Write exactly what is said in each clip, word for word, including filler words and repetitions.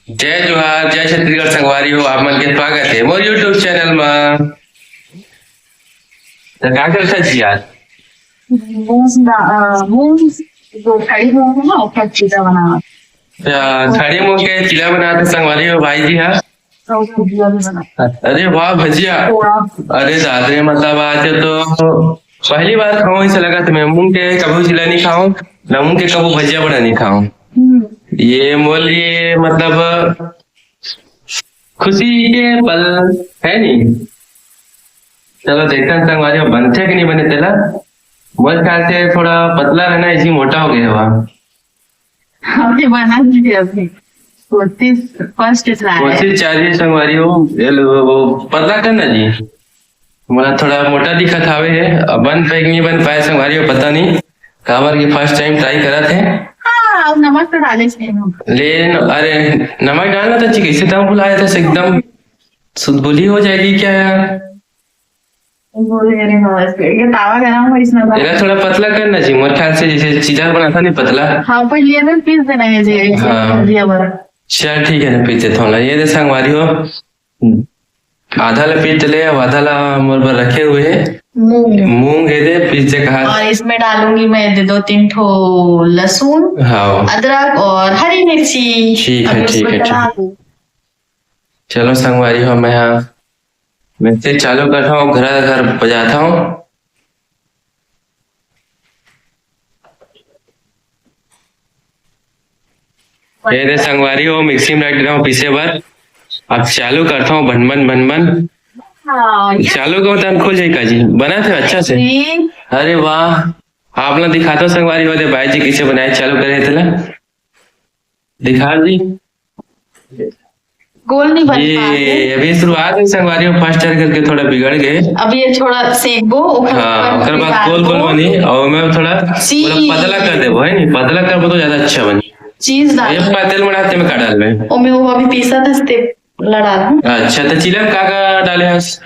जय जोहार, जय छत्तीसगढ़ संगवारी हो, आप मन के स्वागत हे मोर YouTube चैनल मा। त का करत हस जी आज? मूंग दा-, अ, मूंग, जो खड़ी मूंग हे ना, ओकर चीला बनावत। अच्छा, खड़ी मूंग के चीला बनात हे संगवारी हो भाई जी हा। अउ भुजिया भी बनावत। अरे वाह, भजिया। थोड़ा। अरे दादा रे, मतलब आज तो पहली बार खाऊं, ऐसा लगा तुम्हें। मूंग के कभू चीला नहीं खाऊं, ना मूंग के कभू भजिया बना नहीं खाऊं। हम्म। ये मोर लिए मतलब खुशी के पल हे नी। चलो देखथन संगवारी हो, बनथे कि नहीं बने तेला। मोर ख्याल से थोड़ा पतला रहना, इसी मोटा हो गया हवा। अभी बना दीजिए, अभी कोशिश, first try है। कोशिश चालू हे संगवारी हो, ये लो, वो पतला करना जी। मोला थोड़ा मोटा दिखत हावे हे, अब बन पाए कि नहीं बन पाए संगवारी हो, पता नहीं, काबर कि first time try करत हे। हाँ, अउ नमक तो डाले थे हम। ले न-, अरे, नमक डालना था जी, कैसे तब भुलाया था एकदम, सुध बुली हो जाएगी क्या यार? बोले, अरे हाँ, इसके, ये तावा गरम हो, इसमें बस। एला थोड़ा पतला करना जी, मोर ख्याल से जैसे चीला बनाता नहीं पतला। हाँ, पर ये भी पीस देना है जी, हाँ। भजिया वाला। चल ठीक है ना, पीस देता हूँ। ये दे संगवारी हो, आधा ला पीस ले, अब आधा ला मोर बर रखे हुए हे। मूंग। मूंग हे दे, पीस दे कहा। और इसमें डालूंगी मैं दे दो तीन ठो लहसुन, हाँ। अदरक और हरी मिर्ची। ठीक है, अभी ठीक उसको है, चला ठीक। दूँ। चलो संगवारी हो, मैं हाँ मिक्सी चालू करता हूँ, घर घर बजाता हूँ। ये दे संगवारी हो, मिक्सी में रख दे रहा हूँ पीसे बर। अब चालू करता हूँ, भनभन भनभन। हाँ, ये चालू करो तब खुल जाएगा जी। बना थे अच्छा से। जी। अरे वाह, आप लोग दिखाता हूँ संगवारी हो, दे भाई जी कैसे बनाए, चालू करे थे ना, दिखा जी। गोल नहीं बन ये पाते। अभी शुरुआत हे संगवारी हो, first try करके थोड़ा बिगड़ गए। अब ये थोड़ा सेकबो, ओकर हाँ, बाद ओकर बाद निकालबो। गोल गोल बनी, और मैं थोड़ा चीज। थोड़ा पतला कर देबो, है नी? पतला करबो तो ज्यादा अच्छा बनी। चीज डाल। ये पतल में डालते में का डालबे? ओमे वो अभी पीसा था, स्टेप ला डाल। अच्छा, तो चीला में का का डाले हस?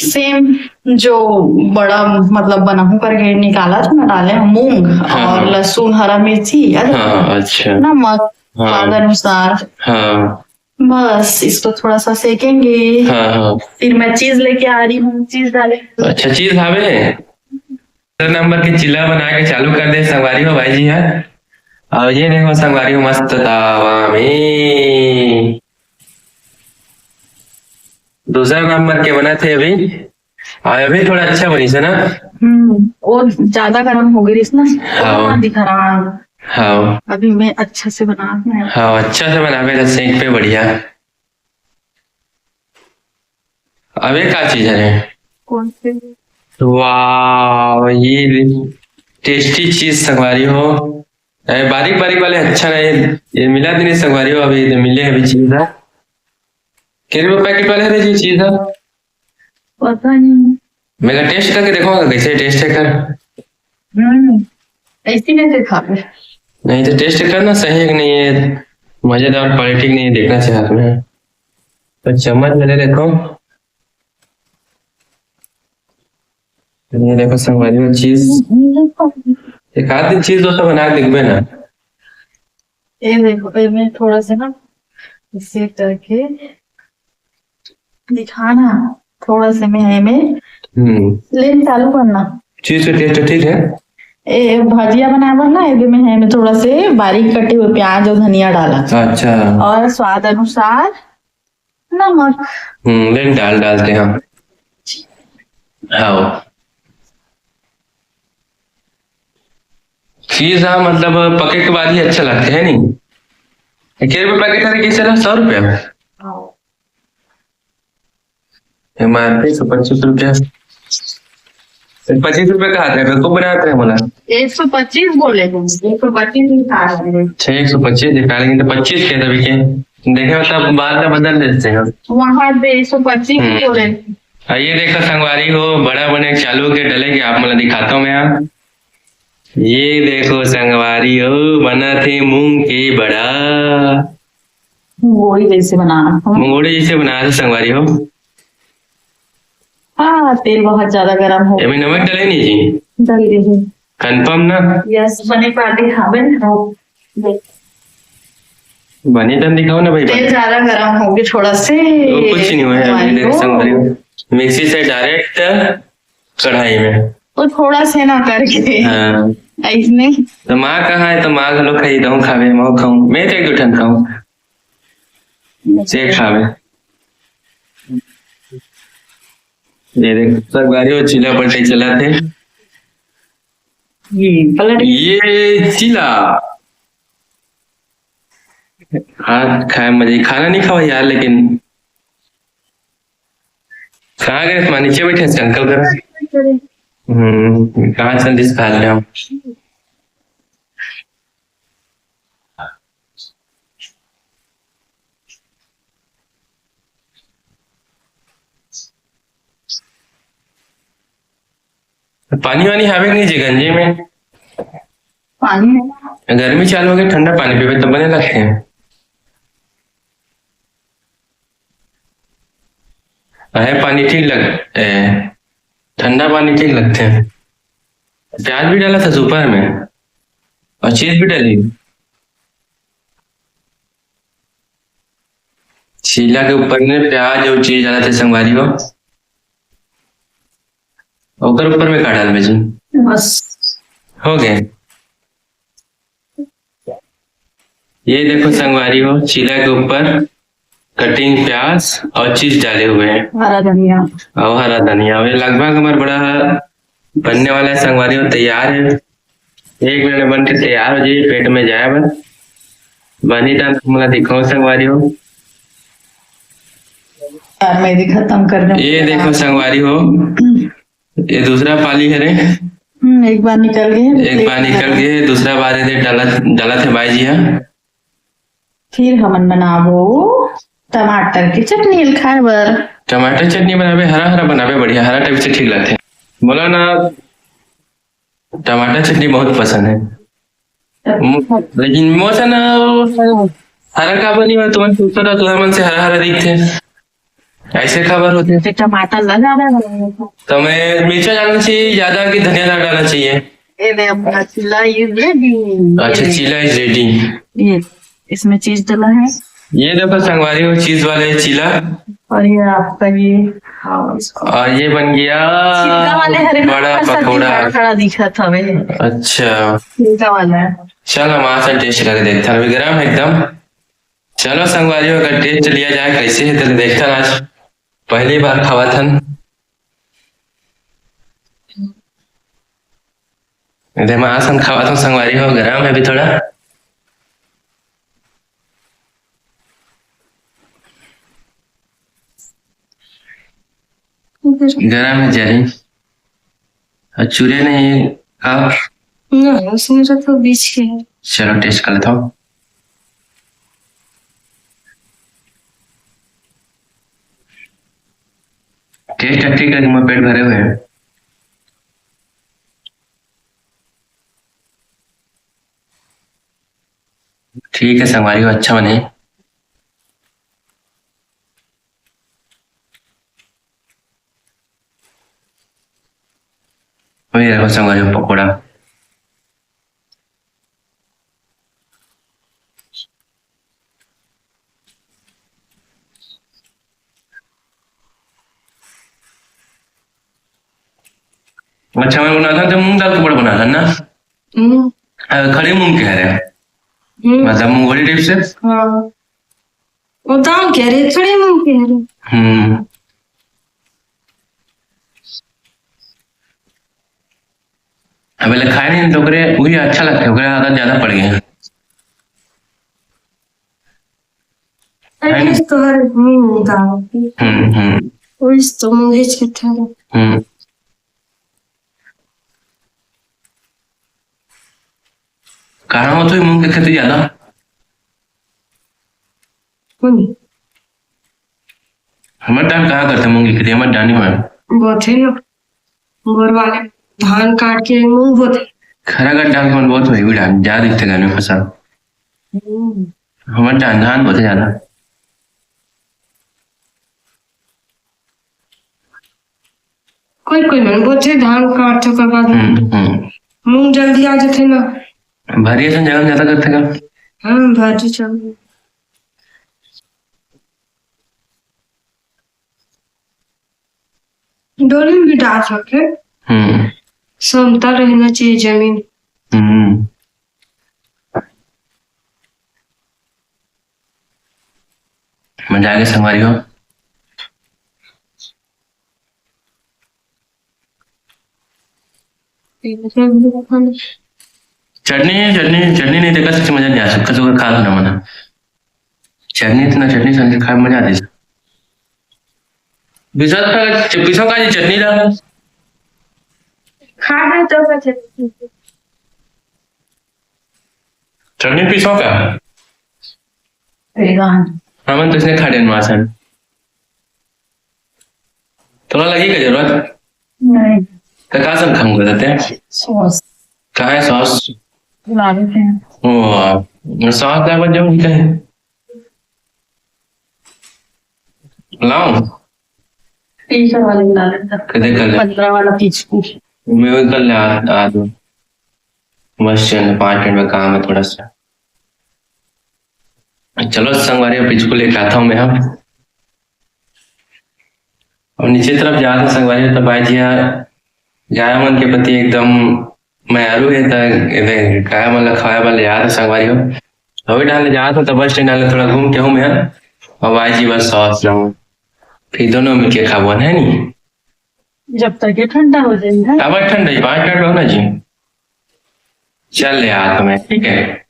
Same जो बड़ा मतलब बनाहूं करके निकाला था ना, डाले हैं मूंग हाँ, और हाँ। लहसुन, हरा मिर्ची, अदरक, हाँ, अच्छा। नमक, हाँ। स्वाद अनुसार। हाँ। बस इसको थोड़ा सा सेकेंगे। हाँ, हाँ। फिर मैं चीज लेके आ रही हूँ, चीज डाले। अच्छा, चीज लावे? दूसरा नंबर के चीला बना के चालू कर दे संगवारी हो भाई जी हा। और ये देखो संगवारी हो, मस्त तावा में दूसरा नंबर के बना थे अभी। और अभी थोड़ा अच्छा बनी से ना। हम्म, वो ज्यादा गरम हो गई ना, हाँ। दिखा रहा है। हाँ। अभी मैं अच्छा से बना रही हूँ। हाँ, अच्छा से बनावे ला सेक पे बढ़िया। अब ये का चीज है? कौन से? वाह, ये टेस्टी चीज संगवारी हो। अरे, बारीक बारीक वाले अच्छा नहीं, ये मिला भी नहीं संगवारी हो। अभी ये मिले अभी चीज है, के रुपए पैकेट वाले है जी चीज है। पता नहीं। मैं टेस्ट करके देखूंगा कैसे टेस्ट है कर। हम्म, ऐसी कैसे खावे? नहीं तो टेस्ट करना सही है कि नहीं है, मजेदार क्वालिटी नहीं है, देखना चाहिए हाथ में। तो चम्मच में ले लेता हूँ। ये देखो संगवारी हो चीज, एक आध दिन चीज डोसा बना के देखबे ना। ये देखो, ये मैं थोड़ा सा ना इसे करके दिखाना, थोड़ा सा में है में हम्म। लेन चालू करना। चीज का टेस्ट ठीक है। ए भजिया बनाए बर ना, एदे में है में थोड़ा से बारीक कटे हुए प्याज और धनिया डाला। अच्छा। और स्वाद अनुसार नमक। हम्म, लेन डाल डालते हैं। हाँ। चीज हाँ, मतलब पके के बाद ही अच्छा लगता है, नहीं? के रुपए पैकेट है, कैसे रहा? सौ रुपया। हाँ। एमआरपी एक सौ पच्चीस रुपया। पच्चीस रुपया का आता है, बेवकूफ बनाते हैं बोला। एक सौ पच्चीस बोले थे, एक सौ पच्चीस निकाल रहे हैं। अच्छा, एक सौ पच्चीस निकालेंगे तो पच्चीस के तभी के देखे, मतलब बात का बदल देते हैं। वहाँ पे एक सौ पच्चीस हम्म। बोले थे। आ, ये देखो संगवारी हो, बड़ा बने चालू के डले के आप मतलब दिखाता हूँ मैं यहाँ। ये देखो संगवारी हो, बना थे मूंग के बड़ा। मुंगोड़ी जैसे बनाना। मुंगोड़ी जैसे बना थे संगवारी हो। हाँ, तेल बहुत ज्यादा गरम हो। एमे नमक डले नहीं जी? डल गई है। कंफर्म ना? यस, बने पार्टी खावे ना। देख। बनी तन दिखाओ ना भाई, तेल बनी। ज्यादा गरम होगे थोड़ा से। वो कुछ नहीं हुआ है, अभी हमारी देख को। संग भरी। मिक्सी से डायरेक्ट कढ़ाई में। वो थोड़ा से ना करके। हाँ। इसमें। तो माँ कहाँ है? तो माँ घलो खाई, दहूँ खावे, मैं खाऊँ, मैं तो एक दो ठन खाऊँ। से खावे। ये देख, संगवारी हो, चीला बटे चला थे। ये पलट ये चीला। हाँ, खाए मजे। खाना नहीं खावा यार, लेकिन कहाँ गए? माँ नीचे बैठे हैं, अंकल करा। हम्म, कहाँ चल दिस खा ले हम। पानी वानी हावे कि नहीं जी गंजी में? पानी है। गर्मी चालू हो गई, ठंडा पानी पीबे तो बने लगथे। अहे पानी ठीक लग, ए, ठंडा पानी ठीक लगथे। प्याज भी डाला था ऊपर में और चीज भी डाली। चीला के ऊपर में प्याज और चीज डाला था संगवारी हो। ओकर ऊपर में का डालबे जी? बस। हो गए। ये देखो संगवारी हो, चीला के ऊपर कटिंग प्याज और चीज डाले हुए हैं। हरा धनिया। और हरा धनिया। ये लगभग हमारा बड़ा बनने वाला है संगवारी हो, तैयार है। एक मिनट बन के तैयार हो जाइए, पेट में जाए बर। बनी तन तुमला दिखाओ संगवारी हो। यार, मैं भी खत्म कर दूं। ये देखो संगवारी हो, ये दूसरा पाली हरे। हम्म, एक बार निकल गए, एक बार निकल गए, दूसरा बार ये डाला, डाला थे भाई जी। हाँ, फिर हमन बनाबो टमाटर के चटनी ल खाए बर। टमाटर चटनी बनाबे, हरा हरा बनाबे, बढ़िया हरा टाइप से ठीक लगथे। बोला ना, टमाटर चटनी बहुत पसंद है। मो-, लेकिन मोर से ना वो हरा का बनी हो, तुमन सोचो ना, तुमन मन से हरा हरा दिखथे, ऐसे काबर होथे? तो टमाटर ला ज्यादा डालना था। तो मैं मिर्चा डालना चाहिए ज्यादा कि धनिया डालना चाहिए? ये ले अपना चीला is ready। अच्छा, चीला is ready। ये इसमें चीज डाला है। ये देखो संगवारी हो, चीज वाले चीला। और ये आपका ये, हाँ, इसको और ये बन गया छिलका वाले हरे बड़ा पकोड़ा। खड़ा दिखत हवे। अच्छा, छिलका वाला है। चलो, हम आज टेस्ट करके देखते हैं, अभी गरम है एकदम। चलो संगवारी हो, अगर टेस्ट लिया जाए कैसे है, तो देखते हैं आज। पहली बार खावत हन। एदे मैं आसन खावत हूँ संगवारी हो, गरम है अभी थोड़ा। गरम है जरी। और चूरे नहीं का? ना, उसमें तो, तो बीच के है। चलो टेस्ट कर लेता हूँ। टेस्ट ठीक है, तुम्हारा पेट भरे हुए हैं। ठीक है संगवारी हो, अच्छा बने। वही रखो संगवारी हो पकौड़ा। अच्छा, मैं बनाता था मूंग दाल पकौड़ा बनाता ना। हम्म। अ, खड़े मूंग के हरे। हम्म। मतलब मूंगफली टाइप से। हाँ। वो दाल कह रहे, खड़े मूंग कह रहे। हम्म। अब ले खाए नहीं तो ओकरे वही अच्छा लगता है, ओकरे आदत ज्यादा पड़ गई है। अरे, है ना? तो हर मूंग दाल। हम्म, हम्म। वही तो मूंग ही कहते हैं। हम्म। कहाँ हो तो मूंग के खेती ज्यादा? कौन? हमर डाहर कहाँ करथे मूंग के खेती? हमर डाहर नहीं होय। बहुत है ना। बोर वाले धान काट के मूंग बोथे। खरा का डाहर मन बहुत होय, भी डाहर जा दिखथे गाने फसल। हम्म। हमर डाहर धान बोथे ज्यादा। कोई कोई मन बोथे धान काटथे, ओकर बाद हम्म, हम्म। मूंग जल्दी आ जाथे ना। भारी असन जगह में ज्यादा करथे का? हाँ, भारी चावल। डोली में भी डाल सकते। हम्म। समतल रहना चाहिए जमीन। हम्म। मजा आ गया संगवारी हो। चटनी, चटनी, चटनी नहीं देखा, सच्ची मजा नहीं आ सकता, तो खा लेना मना। चटनी इतना, चटनी संग खाए मजा आ जाए। पिसो का, पिसो का जी चटनी ला। खा रहे तो का चटनी? चटनी पिसो का? हमन तो इसने खा लेन मासन। तोला लगी का जरूरत? नहीं। तो का सब खाऊंगा देते हैं? सॉस। कहाँ है सॉस? ला लेते हैं। ओ, सॉस का बन जाऊँ, ठीक है। लाऊं? तीस वाले बना लेता। कदे कर ले। पन्द्रह वाला पीस को। मैं वो कर ले, आ, आ दो। बस चल, पाँच मिनट में काम है थोड़ा सा। चलो संगवारी, अब इसको लेके आता हूँ मैं। हम अब नीचे तरफ जात हन संगवारी, तो भाई जी ह गाय मन के प्रति एकदम मयारू हे, त एदे गाय मन ला खवाए बर ले जात हन संगवारी हो। अभी डाले जात हन, तो बस स्टैंड डाले थोड़ा घूम के हूँ मैं, और भाई जी बस सॉस लाऊं, फिर दोनों मिलके खाबो, है नी? जब तक ये ठंडा हो जाए, है? अब ठंडा ही, पाँच मिनट में हो ना जी। चल ले हाथ में, ठीक है।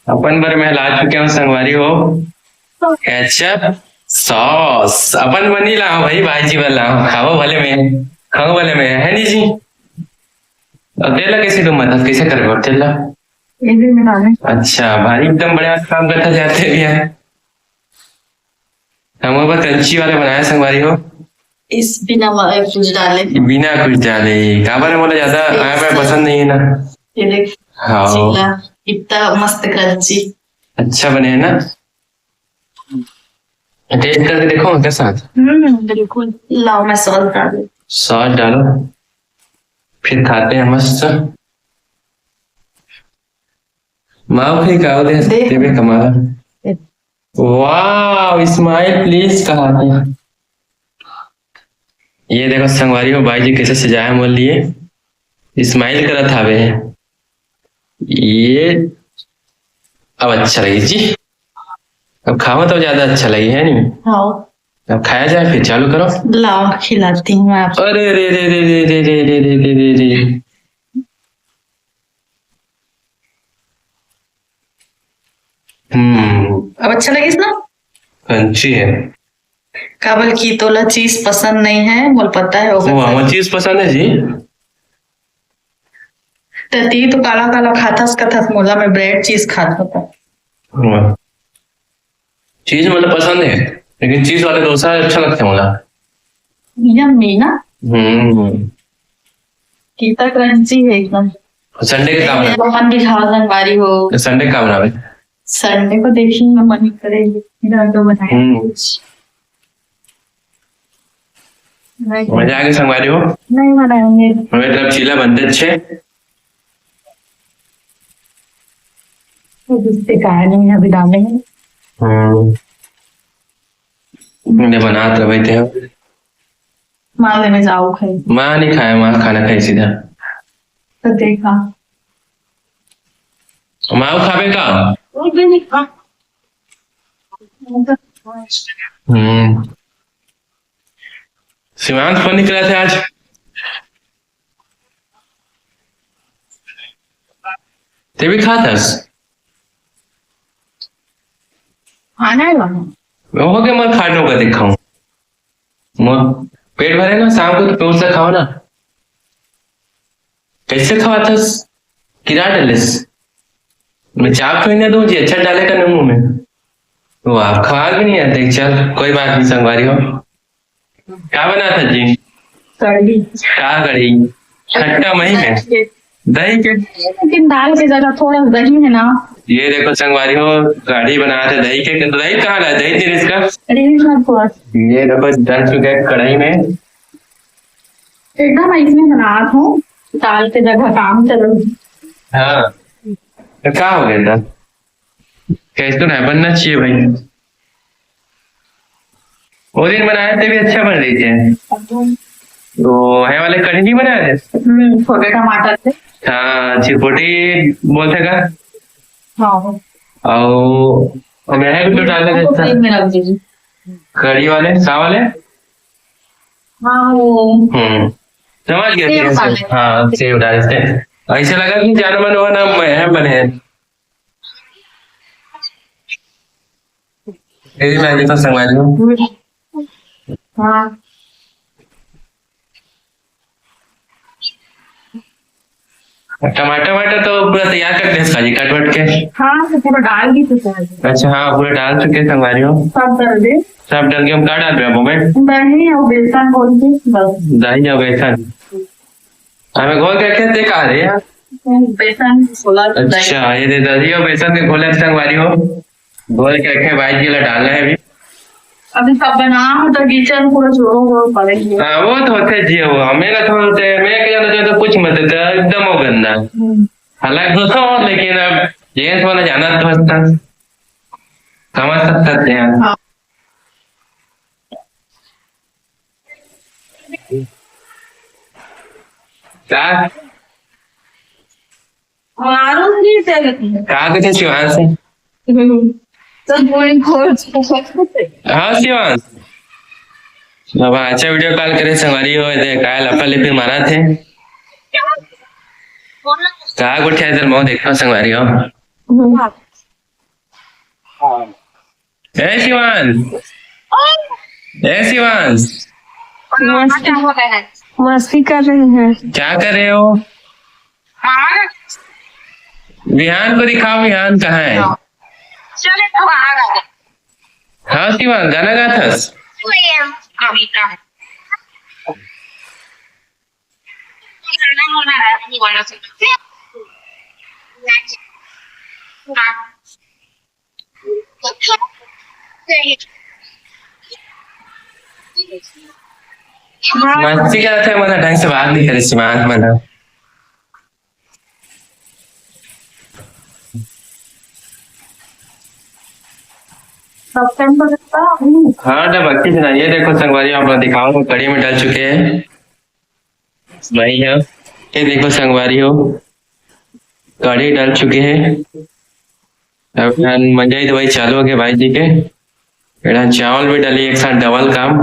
अपन बर मैं ला चुके हूँ संगवारी हो, केचप सॉस। अपन बर नहीं लाऊं भाई, भाई जी बर लाऊं। खाओ भले में, खाओ भले में, है नी जी? अब तेल ला कैसे दूं, मतलब कैसे करबो तेल ला? ये भी मिला ले। अच्छा, भाई एकदम बढ़िया काम करता जाते भी है। हम वो बस कंची वाले बनाए संगवारी हो। इस बिना वा-, कुछ डाले। बिना कुछ डाले। काबर मोला ज्यादा आय पाय पसंद नहीं है ना। ये देख। हाँ। चीला, इतना मस्त क्रंची। अच्छा बने है ना? टेस्ट करके देखो कैसा है। हम्म, बिल्कुल। लाओ, मैं सॉस डाल दूँ। सॉस डालो, फिर खाते हैं मस्त। माओ फिर का होते हैं, देख। तेरे कमाल। वाह, smile please कहा थे। ये देखो संगवारी हो, भाई जी कैसे सजाए मोर लिए, smile करत हावे। ये अब अच्छा लगी जी, अब खाओ तो ज्यादा अच्छा लगी है नी? हाँ। अब खाया जाए, फिर चालू करो। लाओ, खिलाती हूँ मैं आपको। अरे रे रे रे रे रे रे रे रे रे रे रे। हम्म। अब अच्छा लगिस ना? कंची है। काबर कि तोला चीज पसंद नहीं है, मोला पता है, ओकर ओ, हमर सेती। चीज पसंद है जी। त ती तो काला काला खाथस कथस, मोला मैं ब्रेड चीज खात होता। वाह। चीज मतलब पसंद है, लेकिन चीज वाले डोसा अच्छा लगता है मोला। यम्मी ना? हम्म। कितना क्रंची है एकदम। संडे के का बनावे? अपन भी खाओ संगवारी हो। संडे का बनावे? संडे को देखेंगे, मन करेगी, इधर तो बनाए। हम्म। नहीं। मजा आ गया संगवारी हो? नहीं बनाएंगे। मगर तब चीला बनते अच्छे। तो जिससे कहा नहीं, अभी डालेंगे। हम्म। ले बनात रहे थे। माँ लेने जाओ खाई। माँ नहीं खाया, माँ खाना खाई सीधा। तो देखा। माँ खावे का? वो भी नहीं खा। हम्म। शिवांश फोन निकला था आज। ते भी खाथस? खाना है बाबा। हो गया, मैं खाट होगा दिखाऊं। मोर पेट भरे ना, शाम को तो पेट से खाओ ना। कैसे खवाथस? किरा डलेस? मैं चाप तो ही ना दूं जी, अच्छा डाले का मुंह में। वो आप खवा भी नहीं आते। चल, कोई बात नहीं, संगवारी हो। क्या बना था जी? कढ़ी। क्या कढ़ी? खट्टा मही में? दही के। दही के। लेकिन दाल के जगह थोड़ा दही है ना। ये देखो संगवारी हो, कढ़ी बना रहे दही के। तो दही कहाँ लाए? दही तेरे इसका? अरे, ये सब कुछ। ये देखो, डल चुका है कढ़ाई में। एकदम ऐसे बनात हूँ, दाल के जगह काम चलो। हाँ, तो क्या हो गया था? कैसे ना बनना चाहिए भाई। वो दिन बनाए थे भी अच्छा बन रही थी। तो है वाले कढ़ी नहीं बनाए थे। हम्म, छोटे टमाटर थे। हाँ, चिरपोटी बोलते का। हाँ। और मैं भी तो डाल वो देता। Plate में रख दीजिए। कढ़ी वाले, सा वाले। हाँ, वो हम्म, समझ गया। सेव सेव से। डाले। हाँ, सेव डाले थे। ऐसे लगा कि जान मन हो ना, मैं है बने हैं। ये भी मैं भी तो संगवारी हूँ। हाँ। टमाटर वमाटर तो पूरा तैयार कर दे, सारी कट वट के। हाँ, तो पूरा डाल दी तो सर। अच्छा, हाँ, पूरा डाल चुके हैं संगवारी हो। सब डाल दे। सब डाल के हम का डाल रहे हैं अब में? दही और बेसन बोल के बस। दही और बेसन। हमें घोल के रखे थे, कहा रहे हैं? बेसन घोला। अच्छा, ये दे दही और बेसन के घोले संगवारी हो। घोल के रखे, भाई जी ला डालना है अभी। अभी सब बना हो तो किचन पूरा जोरो हो पड़ेगी। हाँ, वो तो होते जी, वो हमें का थोड़ा होते हैं, मैं क्या ना तो कुछ मत देता, एकदम वो गंदा। हम्म। हालांकि दोस्तों, लेकिन अब जेंट्स वाला जाना तो होता, समझ सकते हैं। हाँ। का? मारो नहीं चलती। का कथे शिवांश? तो कोई खोज। हाँ, शिवांश। अब अच्छा video call करे संगवारी हो, दे काय लफा लिपी मारा थे। का गोठिया इधर मैं देखा संगवारी हो। ए शिवांश, ए शिवांश। मस्ती, मस्ती कर रहे हैं। क्या कर रहे हो? विहान को दिखाओ, विहान कहाँ है? चले तो बाहर आ गए। हाँ शिवांश, गाना गाथस? कविता। मस्ती करत हे, मतलब ढंग से बात नहीं करे शिवांश, मतलब। सब टाइम तो लगता है। हाँ, डबक्की से ना, ये देखो संगवारी, आप लोग दिखाओ, कढ़ी में डल चुके हैं। वही है, ये देखो संगवारी हो, कढ़ी डल चुके हैं। अब मंजई दवाई चालू हो गए भाई जी के। एड़ा चावल भी डली एक साथ, डबल काम।